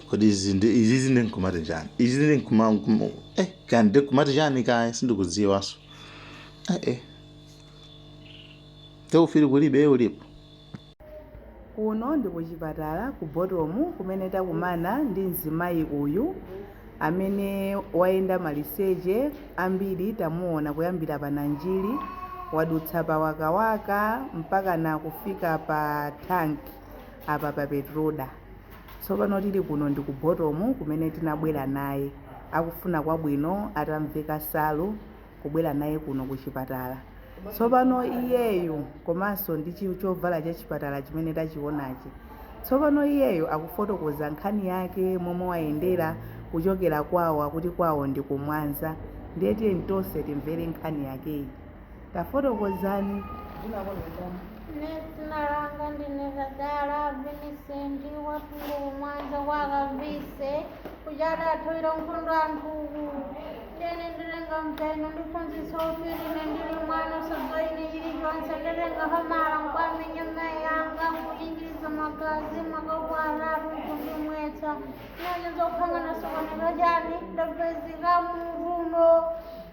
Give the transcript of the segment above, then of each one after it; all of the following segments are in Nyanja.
Kodi izi ndi izizi ndi nkumati chani? Izi ndi nkuma kani ndi nkumati chani? Kaya sindikudziwaso. Teufili kulibe, ulipo. Kuno ndi kuchipatala ku Bottom kumene takumana ndi mzimayi uyu amene wayenda maliseche ambiri. Tamuona kuyambira pa Nanjiri, wadutsa pa Wakawaka mpaka na kufika pa tanki apa pa Petroda. Tsopano tili kuno ndi ku Bottom kumene tinabwera naye akufuna kwabwino atamveka salu kubwera naye kuno ku chipatala. Tsopano iyeyu komanso ndi chovala cha chipatala chimene tachionachi. Tsopano iyeyu akufotokoza nkhani yake momwe wayendera kuchokera kwawo, akuti kwawo ndi ku Mwanza. Ndiye tiyeni tonse timvere nkhani yakeyi. Tafotokozani. Dzina lako ndani? Ine dzina langa ndine Tadala Vincent, kwathu ku Mwanza kwa Kavise, kuja adathawira nkhondo anthuku. Ndene nditenga mpeni ndiphunzitsa ufiti. Ine ndili mwana osadziwa ine chilichonse, nditenga hamala nkwamenya mayi anga, nkuchinjiriza magazi makapu 3 nkundimwetsa. Ine zokhanga nasokoneza chani, ndapezeka mutuno,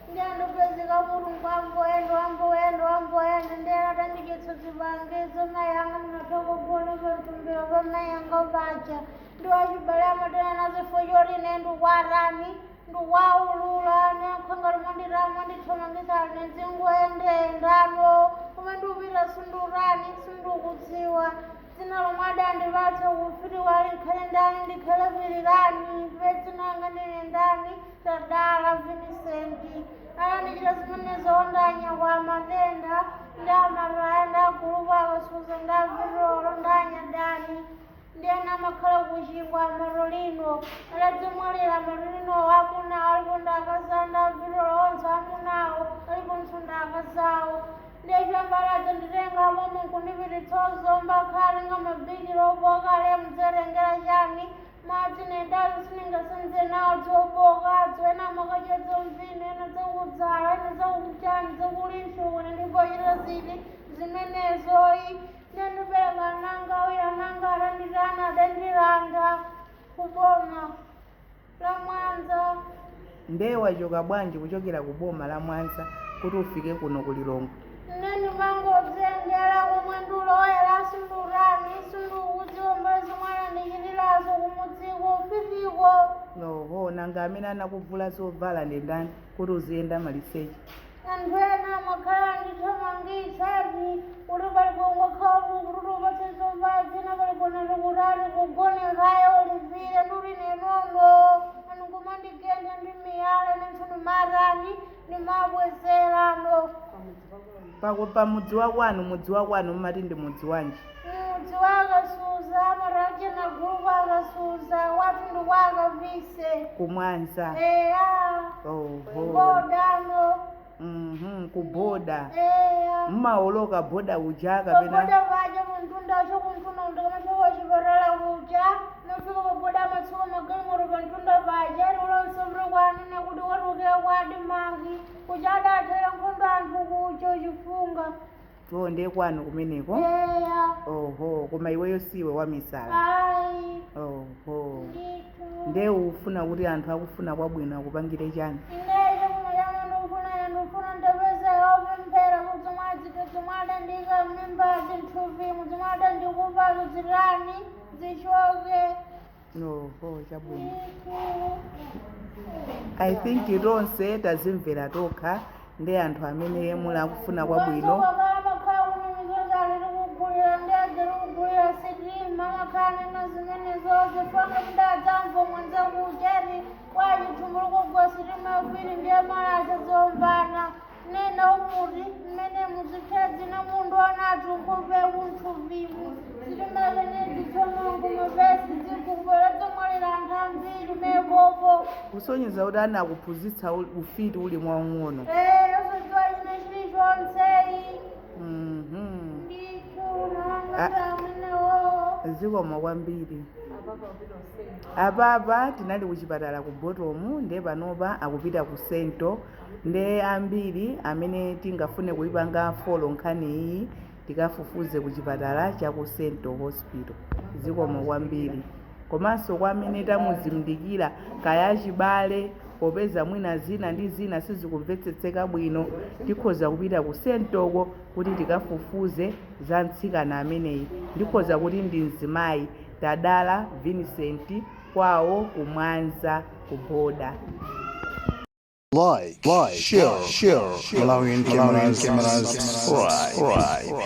ndiye ndapezeka mutu nkwamboyenda, wamboyenda, wamboyenda. Ndiye atandichotsa zipangizo mayi anga, ndinatha kugona pamtumbira pa mayi anga paja. Ndi wachibale amatena nazo chifukwa choti ine ndikwarani, ndikwaulula. Nekhanga limandirama ndithamangisa nezingoyendeyendano, koma ndikupita sindurani, sindikudziwa. Dzina lomwe adandipatsa kufiti wali nkhale ndani, ndikhale Pirirani pe. Dzina langa ndine ndani? Tadala Vincent. Alandichita zimenezo ndanyakwa matenda ndi amataya ndi agulupu akasuza ndi avitolo ndi anyadani ndi ena amakhala kuchingwa amatolino. Adadzimwalira amatolino, amuna alipo ndi akazi, ndi avitolo onse amunawo aliponso ndi akazawo. Ndiye choyamba adanditenga amomo nkundipititsa ozomba khale nga mabikiro obokale mudzatengera chani madzi nendazo siningasenze nawo dzobokadzo. Ena amakadya dzomvino, ena zakudzala, ena zakuchani, zakulisho. Kune ndimbochita ziti zimenezoyi? Ndiye ndipereka ananga awiri. Ananga adanditana, adandilanda kuboma la Mwanza. Nde wachoka bwanji kuchokera ku boma la Mwanza kuti ufike kuno ku Lilongwe? Ine ndimangodziyendera komwe ndilowera, sindurani, sindikudziwa mbali zomwe anandichitirazo kumudziko ufitiko. Oho, nanga amene anakuvula zovala ndi ndani kuti uziyenda maliseche? Anthu ena amakhala andithamangitsati kuti pali pongokhala kuti upatse zovala zina, pali ponati kutali kugonekayo ulipire. Nduti nenono anu kumandigenda ndi miyala, nenso ndimatani, ndimabwezerano. Pako pamudzi wa kwanu, mudzi wa kwanu mumati ndi mudzi wanji? Mudzi wakasuza, amarajena gulupu akasuza, wathu ndi kwakavise. Kumwanza? Eya. Oho. Bodano. Ku boda? Eya. Mmawoloka boda uja kapena? Paboda paja kuntunda, chokuntunda ndikamachoka chipatala kuja, nofika paboda amatsuka magalimoto pantunda paja, ulonso kwanene kuti watukira kwa Adimaki kuja adathera nkhondo anthu kuja chifunga. To, ndiye kwanu kumeneko? Eya. Oho, koma iweyo siwe wamisala? Ayi. Oho. Ndithu. Ndiye ufuna kuti anthu akufuna kwabwino akupangire chani? Ineyo kuno yanga ndikufuna, ndikufuna ndapeza opemphera kuti zomwe azithu zomwe adandika m'mimbazi mthupimu, zomwe adandikupazo zitani, zichoke. Oho, chabwino. Ndithu. I think tonse tazimvera tokha. Ndi anthu amene muli akufuna kwabwino. Makhala kunumizoza tikugulira ndege, tikugulira sitima, makhala nena zimenezo zifana mdadzamva mwenze kucheri kwachithumbu likugwa sitima yakwiri ndiye malacha zomvana nena umuti mmene muziphe dzina munthu onati nkhope kunthupimu sitima zenezi mapesi zikubwera zomwalira anthu ambiri mepopo. Kusonyeza kuti anakuphunzitsa ufiti uli mwaung'ono. Eh, osadziwa china chilichonseyi. Ndithu, nalanga amenewo. Zikomo kwambiri. Apapa tinali kuchipatala ku Bottom, ndiye panopa akupita ku Sento. Ndiye ambiri amene tingafune kuipanga follow nkhani iyi, tikafufuze ku chipatala cha ku Sento Hospital. Zikomo kwambiri. Komanso kwa amene tamuzindikira, kaya achibale, popeza mwina zina ndi zina sizikumvetsetseka bwino, tikhoza kupita ku sentoko kuti tikafufuze za mtsikana ameneyi. Ndikhoza kuti ndi mzimayi Tadala Vincent, kwawo kumwanza ku boda. Like, share, Malawian cameras, subscribe.